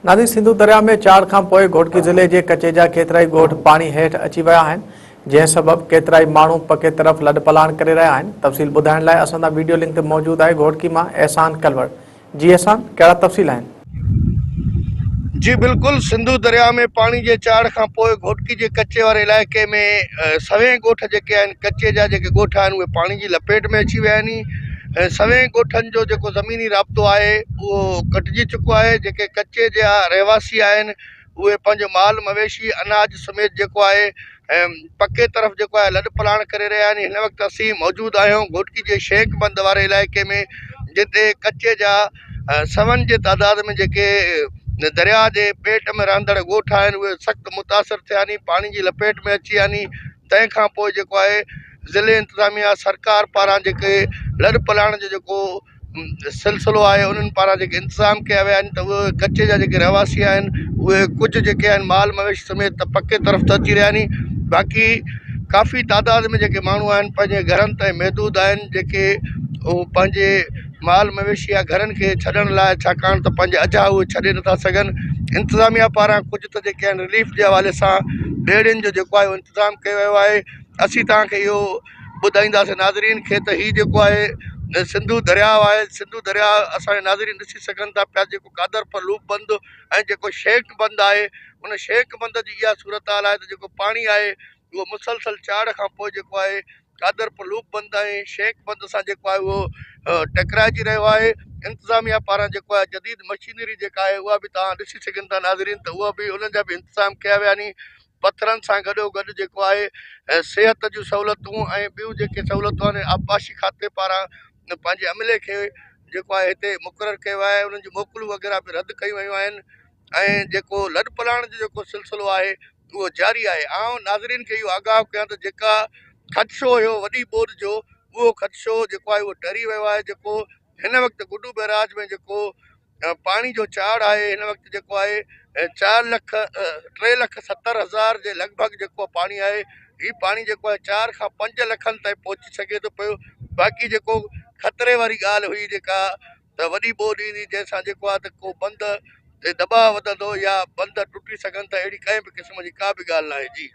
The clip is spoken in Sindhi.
ناظرين سنڌو درياء ۾ چاڙهه کان پوء گهوٽڪي ضلعي جي ڪچي جا ڪيترائي ڳوٺ پاڻي هيٺ اچي ويا آهن جنهن سبب ڪيترائي ماڻهو پڪي طرف لڏپلاڻ ڪري رهيا آهن تفصيل ٻڌائڻ لاء اسان سان ويڊيو لنڪ تي موجود آهي گهوٽڪي مان احسان ڪلوڙ جي احسان ڪهڙا تفصيل آهن. جي بلڪل سنڌو درياء ۾ پاڻي جي چاڙهه کان پوء گهوٽڪي جي ڪچي واري علائقي ۾ سوين ڳوٺ جيڪي آهن ڪچي جا جيڪي ڳوٺ آهن اهي پاڻي جي لپيٽ ۾ اچي ويا آهن ۽ سوين ڳوٺن جو جيڪو زميني رابطو آهي اهو ڪٽجي چڪو آهي جيڪي ڪچي جا رهواسي آهن اهي پنهنجو مال مويشي اناج سميت جيڪو آهي پڪي طرف جيڪو آهي لڏ پلاڻ ڪري رهيا آهن هن وقت اسين موجود آهيون گهوٽڪي جي شيخ بند واري علائقي ۾ جتي ڪچي جا سون جي تعداد ۾ جيڪي درياء جي پيٽ ۾ رهندڙ ڳوٺ آهن اهي سخت متاثر ٿيا آهن پاڻي جي لپيٽ ۾ اچي ويا آهن تنهن کان پوء جيڪو آهي ضلعي انتظاميا سرڪار پاران جيڪي لڏ پلاڻ جو جيڪو سلسلو آهي انهن پاران جيڪي انتظام ڪيا ويا آهن ته اهي ڪچي جا جيڪي رهواسي آهن اهي ڪجهه جيڪي آهن مال مويشي سميت ته پڪي طرف ته اچي رهيا آهن باقي ڪافي تعداد ۾ جيڪي ماڻهو آهن پنهنجي گهرن تائين محدود آهن جيڪي هو پنهنجي مال مويشي يا گهرن کي ڇڏڻ لاء ڇاڪاڻ ته پنهنجي اجها اهي ڇڏي نٿا سگهن انتظاميا پاران ڪجهه ته جيڪي آهن رليف جي حوالي سان ٻيڙين جو جيڪو آهي انتظام ڪيو ويو آهي اسين توهان کي اهو ٻڌائينداسين ناظرين کي ته هي جيڪو آهي سنڌو درياء آهي سنڌو درياء اسان جا ناظرين ڏسي سگهن ٿا پيا جيڪو قادر پر لوپ بند ۽ جيڪو شيخ بند آهي ان شيخ بند جي اها صورتحال آهي ته جيڪو پاڻي آهي اهو مسلسل چاڙهه کان پوء جيڪو آهي قادر پر لوپ بند ۽ شيخ بند سان جيڪو آهي اهو ٽڪرائجي رهيو آهي انتظاميا پاران جيڪو آهي جديد مشينري جيڪا آهي اها به توهان ڏسي سگهن ٿا ناظرين ته اها به انهن جا به انتظام ڪيا ويا آهن پٿرن سان گڏو گڏ جيڪو آهي صحت جون سهولتون ۽ ٻيون جيڪي سهولتون آهن آبپاشي کاتي پاران پنهنجي عملي کي جيڪو آهي هتي مقرر ڪيو آهي انهن جون موڪلون وغيره به رد ڪيون ويون آهن ۽ جيڪو لڏ پلاڻ جو جيڪو سلسلو آهي اهو جاري آهي آئون ناظرين کي اهو آگاهه ڪيان ته جيڪا خدشو هيو وڏي ٻوڏ جو اهو خدشو جيڪو آهي اهو ٽري ويو آهي جيڪو هن وقت گڊو بئراج ۾ جيڪو پاڻي جو چاڙهه آهي هن وقت جيڪو آهي چار لک ٽي لک 70 هزار جي لڳ ڀڳ جيڪو پاڻي آهي هي پاڻي جيڪو آهي 4 کان 5 لکن تائين پهچي سگهي ٿو پيو باقي جيڪو خطري واري ڳالهه هئي جيڪا ته وڏي ٻوڏ ايندي جنهن سان جيڪو آهي ته ڪو بند تي دٻاء وڌندو يا بند ٽٽي سگهن ٿا اهڙي ڪنهن به قسم جي ڪا به ڳالهه ناهي جي.